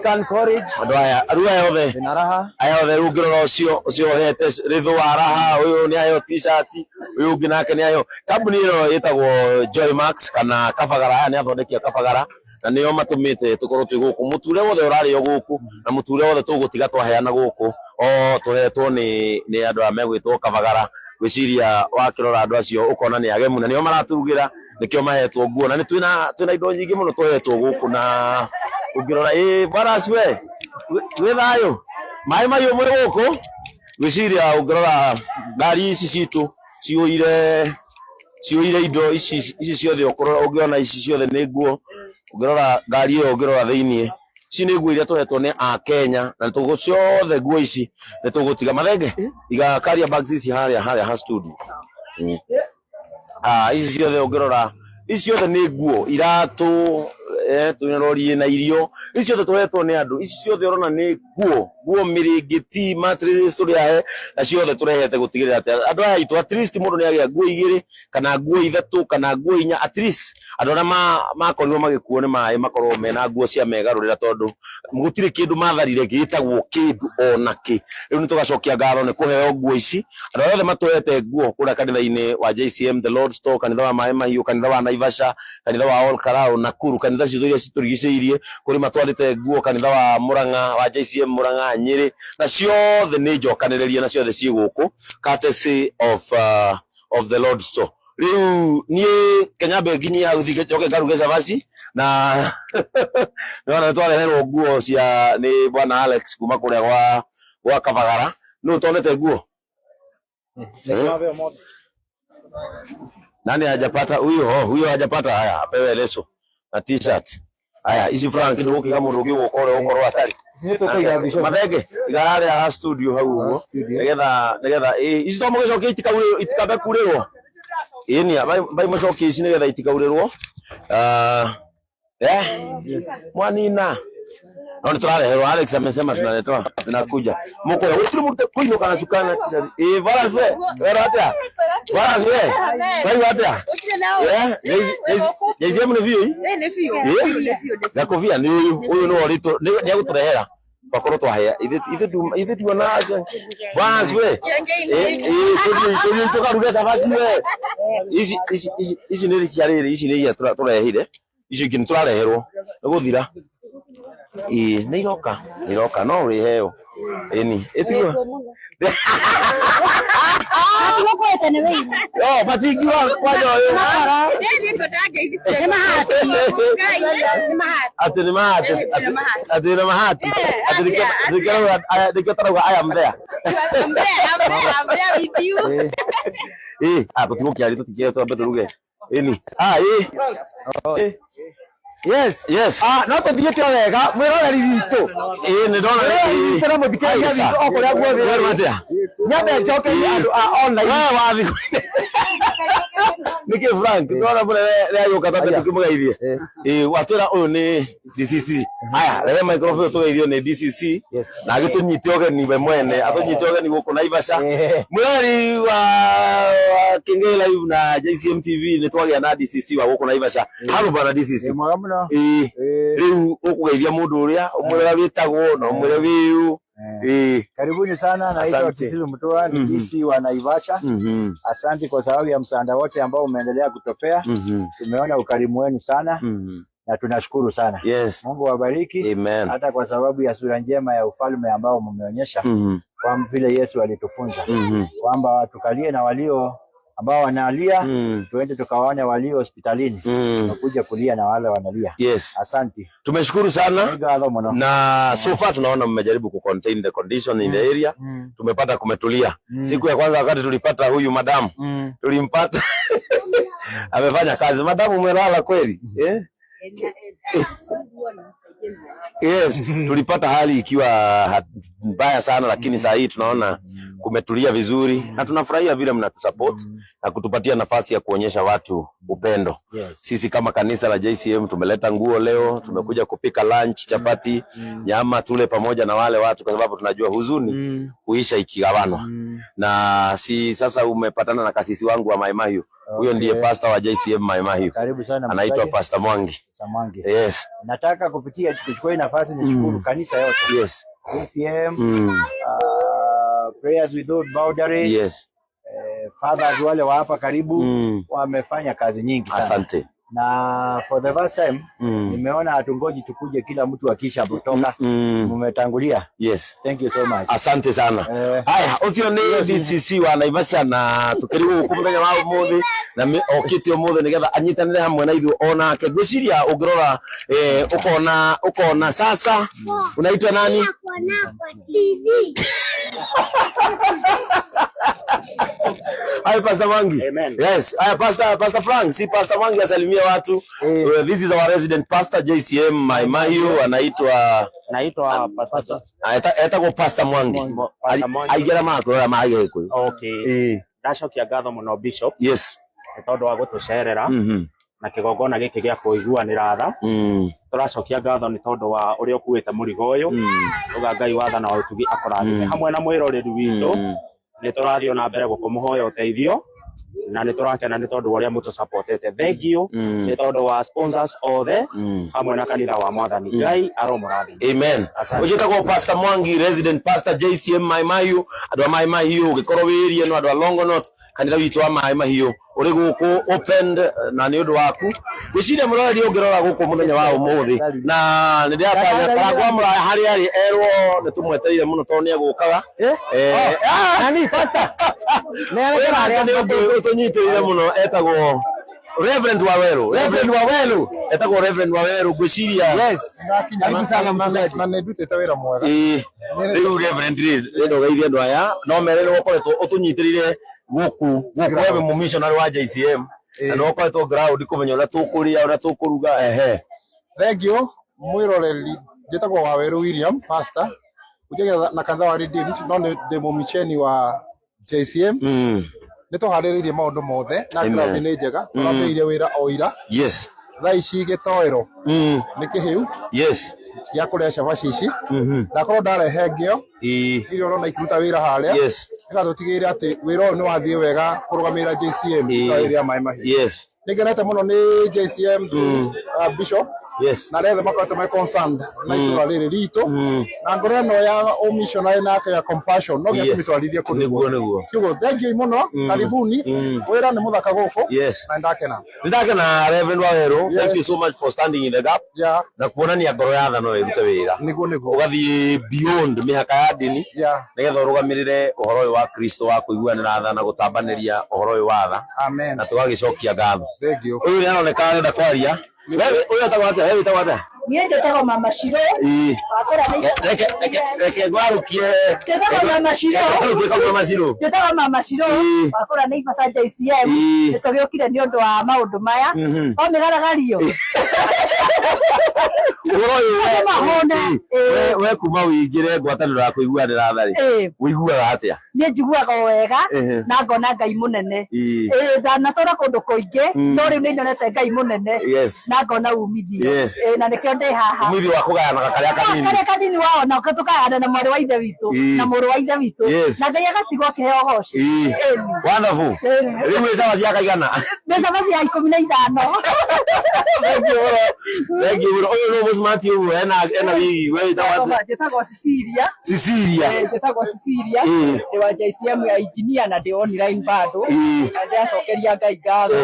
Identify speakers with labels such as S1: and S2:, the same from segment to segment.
S1: Anglican College.
S2: Andũ aya, rĩu aya othe.
S1: Ndĩna raha.
S2: Aya othe rĩu ũngĩrora ũcio ũcio ũhete rĩthũ wa raha, ũyũ nĩ aheo T-shirt, ũyũ ũngĩ nake nĩ aheo. Kambuni ĩno ĩtagwo Joy Max kana Kabagara, aya nĩ athondeki a Kabagara na nĩo matũmĩte tũkorwo twĩ gũkũ. Mũtu ũrĩa wothe ũrarĩo gũkũ na mũtu ũrĩa wothe tũgũtiga twaheana gũkũ, o tũhetwo nĩ andũ aya megwĩtwo Kabagara. Ngwĩciria wakĩrora andũ acio ũkona nĩ agemu na nĩo maratũrugĩra, nĩkĩo mahetwo nguo. Na nĩ twĩna indo nyingĩ mũno tũhetwo gũkũ na ũngĩrora, ĩ bwana asifiwe, wĩ thayũ, maĩ mahiũ mwĩ gũkũ. Ngwĩciria ũngĩrora ngari ici citũ ciyũire indo ici, ici ciothe ũngĩona ici ciothe nĩ nguo. Ũngĩrora ngari ĩyo, ũngĩrora thĩiniĩ, ici nĩ nguo iria tũhetwo nĩ a Kenya na tũgũ ciothe nguo ici nĩ tũgũtiga. Mathenge, iga carrier bags ici harĩa ha studio. Ah, ici ciothe ũngĩrora, ici ciothe nĩ nguo, iratũ, twĩna rori ĩna irio, ici ciothe tũhetwo nĩ andũ. Ici ciothe ũrona nĩ nguo, nguo, mĩrĩngĩti, mattresses tũrĩ ahe, na ciothe tũrehete gũtigĩrĩra atĩ andũ aya aitũ at least mũndũ nĩ agĩa nguo igĩrĩ kana nguo ithatũ kana nguo inya, at least andũ arĩa makorirwo magĩkuo nĩ maĩ makorwo mena nguo cia megarũrĩra, tondũ gũtirĩ kĩndũ matharire gĩtagwo kĩndũ ona kĩ. Rĩu nĩ tũgacokia ngatho nĩ kũheo nguo ici. Andũ arĩa othe matũhete nguo kũrĩa kanitha-inĩ wa JCM The Lord's Store, kanitha wa Maĩ Mahiũ, kanitha wa Naivasha, kanitha wa Ol Kalou, Nakuru, kanitha citũ iria citũrigicĩirie, kũrĩ matwarĩte nguo kanitha wa Murang'a, wa JCM Murang'a, Nyĩrĩ, na ciothe nĩ njokanĩrĩrie na ciothe ciĩ gũkũ courtesy of the Lord's Store. Rĩu niĩ kenyambe nginyie hau, thiĩ njoke ngaruge cabaci na nĩwona nĩ twareherwo nguo cia nĩ bwana Alex kuma kũrĩa gwa Kabagara. Nũ ũtonete nguo? Nani hajapata? Huyo, oh, huyo hajapata. Haya, apewe leso na T-shirt. Haya, ici Frank nĩ gũkĩga mũndũ ũngĩ ũgũka ũrĩa ũgũkorwo atarĩ.
S1: Ici nĩ tũkũiga bishop.
S2: Mathenge, iga harĩa ha studio hau ũguo.
S1: Studio.
S2: Nĩgetha ĩ ici to mũgĩcokie itikaurĩrwo, itikambe kurĩrwo. Ĩ ni bai mũcokie ici nĩgetha itikaurĩrwo. Ah, mwanina. No nĩ tũrareherwo, Alex amesema tunaletewa, zinakuja. Mũkũrĩa gũtirĩ mũndũ kũinũka na cuka na T-shirt. Ĩ Boras we, wero atĩa? Boras we, waigua atĩa? JCM nĩ biũ? Gakobia nĩ ũyũ, ũyũ nĩwe ũrĩtũ nĩ egũtũrehera twakorwo twahea ithuĩ tuona Boras we. Tũthiĩ tũkaruge cabaci we. Ici ici ici ici nĩ cia rĩrĩ, ici nĩ iria tũrehire, icio ingĩ nĩ tũrareherwo nĩ gũthira. Ĩĩ nĩ iroka, nĩ iroka no ũrĩheo. Ĩni ĩtiguo. Oh, matingiuga kwanja ũyũ atĩ nĩ mahati, atĩ nĩ mahati, atĩ nĩkĩo tarauga I am there. Ĩ ah, tũtigũkĩaria, tũtikĩaria, twambe tũruge. Ĩni ah ĩ.
S1: Yes.
S2: Yes.
S1: Ah, no tũthiĩte o wega mwĩroreri witũ.
S2: Ĩ nĩ ndona.
S1: Mwĩroreri witũ na mũthikĩrĩria witũ o kũrĩa guothe.
S2: Werwo atĩa?
S1: Nyambe njokerie andũ a online.
S2: We wathi nĩkĩ Frank ndona mũnene nĩagĩũka, twambe tũkĩmũgeithie. Ĩ watwĩra ũyũ nĩ DCC. Haya, rehe microphone tũgeithio nĩ DCC na agĩtũnyite ũgeni, we mwene atũnyite ũgeni gũkũ Naivasha. Mwĩroreri wa Kĩngĩ Live na JCM TV, nĩ twagĩa na DCC wa gũkũ Naivasha. Haro bwana DCC.
S1: Mwega mũno.
S2: Ĩ rĩu ũkũgeithia mũndũ ũrĩa, ũmwĩre wĩtagwo na ũmwĩre wĩũ. Ĩ.
S3: Karibuni sana, naitwa
S2: Asante.
S3: Kisilu Mutua, ni DC wa Naivasha. Asante kwa sababu ya msaada wote ambao umeendelea kutupea. Tumeona ukarimu wenu sana na tunashukuru sana. Mungu awabariki.
S2: Amen.
S3: Hata kwa sababu ya sura njema ya ufalme ambao mmeonyesha, kwa vile Yesu alitufunza kwamba tukalie na walio ambao wanalia, tuende tukawaone walio hospitalini, tukuja kulia na wale wanalia. Asante.
S2: Tumeshukuru sana.
S3: Ngatho muno.
S2: Na so far tunaona mmejaribu ku contain the condition in the area. Tumepata kumetulia. Siku ya kwanza wakati tulipata huyu madamu, tulimpata amefanya kazi. Madamu, umelala kweli? Eh? Yes, tulipata hali ikiwa mbaya sana, lakini saa hii tunaona kumetulia vizuri na tunafurahia vile mnatusupport na kutupatia nafasi ya kuonyesha watu upendo. Sisi kama kanisa la JCM tumeleta nguo leo, tumekuja kupika lunch, chapati, nyama, tule pamoja na wale watu, kwa sababu tunajua huzuni huisha ikigawanwa. Na si sasa umepatana na kasisi wangu wa Mai Mahiu. Huyo ndiye pastor wa JCM Mai Mahiu.
S3: Karibu sana
S2: Anaitwa
S3: mchungaji.
S2: Pastor Mwangi.
S3: Pastor Mwangi.
S2: Yes.
S3: Nataka kupitia kuchukua hii nafasi nishukuru kanisa yote.
S2: Yes.
S3: JCM, Prayers Without Boundaries.
S2: Yes.
S3: Fathers wale wa hapa karibu wamefanya kazi nyingi sana.
S2: Asante.
S3: Na for the first time nimeona hatungoji tukuje kila mtu akisha kutoka. Mmetangulia.
S2: Yes.
S3: Thank you so much.
S2: Asante sana. Haya, ucio ni DCC wa Naivasha na tukiri guku muthenya wa umuthi na okite umuthi nigetha anyitanire hamwe na ithuĩ onake. Ngwiciria ũngĩrora ukona ukona sasa unaitwa nani? Hi Pastor Mwangi.
S4: Amen.
S2: Yes. Haya Pastor Frank, si Pastor Mwangi asalimia watu. This is our resident pastor JCM Mai Mahiu anaitwa
S4: Naitwa Pastor
S2: etagwo Pastor Mwangi.
S4: Pastor Mwangi.
S2: Aigera makũrora ma Gĩkũyũ.
S4: Okay. Ndacokia ngatho mũno Bishop
S2: Yes.
S4: nĩ tondũ wa gũtũcerera na kĩgongona gĩkĩ gĩa kũiguanĩra tha. Tũracokia ngatho nĩ tondũ wa ũrĩa ũkuĩte mũrigo ũyũ. Tuga Ngai wa tha na wa ũtugi akũrathime hamwe na mwĩroreri witũ. Nĩ tũrathiĩ ona mbere gũkũmũhoya ũteithio na nĩ tũrakena nĩ tondũ wa ũrĩa mũtũsupportete. Thank you nĩ tondũ wa sponsors othe hamwe na kanitha wa Mwathani. Ngai aromũrathima.
S2: Amen.
S4: Asante.
S2: Ũnjĩtagwo Pastor Mwangi, resident pastor JCM Mai Mahiu, andũ a Mai Mahiu ũngĩkorwo wĩ area ĩno, andũ a Longonot, kanitha witũ wa Mai Mahiu ũrĩ gũkũ opened na nĩ ũndũ waku. Ngwĩciria mũroreri ũngĩrora gũkũ mũthenya wa ũmũthĩ na nĩ ndĩratanya Karangwa Mũraya harĩa arĩ erwo nĩ tũmwetereire mũno tondũ nĩ egũkaga.
S1: Nani pastor?
S2: Ũyũ nake nĩ ũngĩ ũtũnyitĩrĩire mũno etagwo Reverend Waweru.
S1: Reverend Waweru.
S2: Etagwo Reverend Waweru ngwĩciria.
S1: Yes. Karibu sana mchungaji.
S5: Na nä ndutĩte wĩra mwega.
S2: Ĩĩ, rĩu Reverend rĩ, rĩenda ũgeithie andũ aya no mere nĩ ũkoretwo ũtũnyitĩrĩire gũkũ gũkũ we wĩ mũmissionary wa JCM na nĩ ũkoretwo ground kũmenya ũrĩa tũkũrĩa ũrĩa tũkũruga ehe.
S5: Thank you mwĩroreri, njĩtagwo Waweru William pastor unjagia na kanitha wa Redeemed, no nĩ ndĩ mũmicheni wa JCM. Nĩ tũharĩrĩirie maũndũ mothe na
S2: Amen.
S5: ground nĩ njega, tũrambĩrĩirie wĩra o ira.
S2: Yes.
S5: Thaa ici gĩtoero nĩ kĩhĩu gĩa kũrĩa cabaci ici. Ndakorwo ndarehe ngĩo iria ũrona ikĩruta wĩra harĩa, nĩgetha tũtigĩrĩre atĩ wĩra ũyũ nĩ wathiĩ wega kũrũgamĩrĩra JCM itũũra rĩrĩ rĩa Mai Mahiu.
S2: Yes.
S5: Nĩ ngenete mũno nĩ JCM Bishop
S2: Yes.
S5: na arĩa othe makoretwo me concerned na itũũra rĩrĩ ritũ na ngoro ĩno ya ũmissionary nake ya compassion no nginya tũmĩtwarithie kũndũ
S2: Nĩguo
S5: guothe.
S2: nĩguo.
S5: Kiugo thank you mũno, karibuni, wĩra nĩ mũthaka gũkũ na nĩndakena.
S2: Nĩndakena Reverend Waweru. Thank you so much for standing in the gap na kuonania ngoro ya tha no ĩrute wĩra.
S5: Nĩguo nĩguo.
S2: Ũgathiĩ beyond mĩhaka ya ndini nĩgetha ũrũgamĩrĩre ũhoro ũyũ wa Kristo wa kũiguanĩra tha na gũtambanĩria ũhoro ũyũ wa tha.
S5: Amen.
S2: Na tũgagĩcokia ngatho.
S5: Thank you.
S2: Ũyũ nĩ aroneka arenda kwaria. Wewe ũyũ etagwo atĩa? Wewe wĩtagwo atĩa?
S6: Niĩ njĩtagwo Mama Shiro. Wakũra nĩ
S2: Reke reke reke ngwarũkie.
S6: Njĩtagwo Mama Shiro.
S2: Ngwarũkie kau Mama Shiro.
S6: Njĩtagwo Mama Shiro. Wakũra nĩ Ibaca JCM. Nĩ tũgĩũkire nĩ ũndũ wa maũndũ maya. O mĩgaragario.
S2: Ũhoro ũyũ
S6: Andũ mahũne.
S2: we kuma ũingĩre ngwatanĩro ya kũiguanĩra tha rĩ, ũiguaga atĩa?
S6: Niĩ njiguaga o wega na ngona Ngai mũnene. Ndanatũra kũndũ kũingĩ no rĩu nĩ nyonete Ngai mũnene na ngona umithio. Na nĩkĩo ndĩ haha.
S2: Umithio wa kũgayanaga karĩa kanini.
S6: Karĩa kanini waona tũkagayana na mwarĩ wa ithe witũ na mũrũ wa ithe witũ na Ngai agatigwo akĩheo ũgoci.
S2: Wonderful. Rĩu wĩ cabaci ya kaigana?
S6: Nĩ cabaci ya 15.
S2: Thank you mũno. Thank you mũno. Ũyũ nĩ mũcimati ũguo ena wigi. We wĩtagwo atĩa?
S7: Njĩtagwo Cecilia.
S2: Cecilia.
S7: Njĩtagwo Cecilia. Ndĩ wa JCM ya engineer na ndĩ online bado. Na ndĩracokeria Ngai ngatho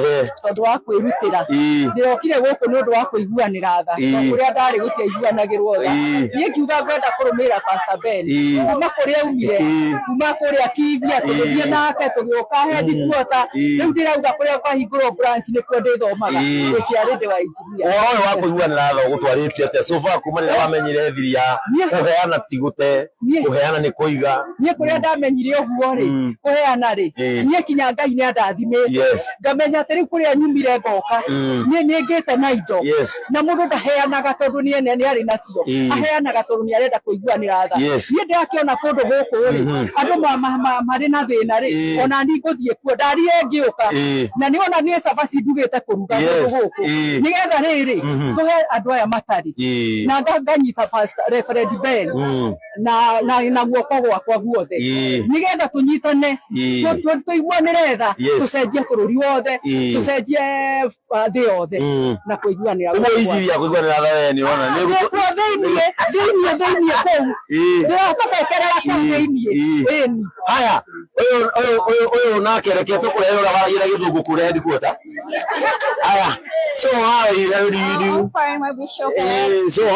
S7: tondũ wa kwĩrutĩra. Ndĩrokire gũkũ nĩ ũndũ wa kũiguanĩra tha. Tondũ kũrĩa ndarĩ gũtiaiguanagĩrwo tha. Niĩ ngiuga ngwenda kũrũmĩrĩra Pastor Ben. Kuma kũrĩa aumire, kuma kũrĩa Kivia, tũgĩthiĩ nake tũgĩũka headquarter. Rĩu ndĩrauga kũrĩa kwahingũrwo branch nĩkuo ndĩthomaga. Gũciarĩ ndĩ wa engineer.
S2: Ũhoro ũyũ wa kũiguanĩra tha ũgũtwarĩte atĩa? So far kuma rĩrĩa wamenyire thiri ya kũheana ti gũte, kũheana nĩ kũiga.
S7: Niĩ kũrĩa ndamenyire ũguo rĩ, kũheana rĩ, niĩ kinya Ngai nĩ andathimĩte. Ngamenya atĩ rĩu kũrĩa nyumire ngoka, niĩ nĩ ngĩte na indo. Na mũndũ ndaheanaga tondũ nĩ ene nĩ arĩ nacio. Aheanaga tondũ nĩ arenda kũiguanĩra tha. Niĩ ndĩrakĩona kũndũ gũkũ rĩ, andũ marĩ na thĩna rĩ, ona niĩ ngũthiĩ kuo, ndarire ngĩũka. Na nĩ ona niĩ cabaci ndugĩte kũruga kũndũ gũkũ. Nĩgetha rĩrĩ, tũhe andũ aya matarĩ. Na nganyita Pastor Reverend Ben. na guoko gwakwa guothe nigetha tunyitane tuiguanire tha tucenjie bururi wothe tucenjie thi yothe na kuiguanira
S2: uguo injiri ya kuiguanira tha we ni ona
S7: ni kuo thiini thiini thiini kuu ndirakubekerera kuu thiini ĩni.
S2: Haya, uyu uyu uyu uyu nake reke tukurehe uria waragia githungu kuria headquarter. Haya, so how are you?
S8: I'm fine, my bishop.
S2: So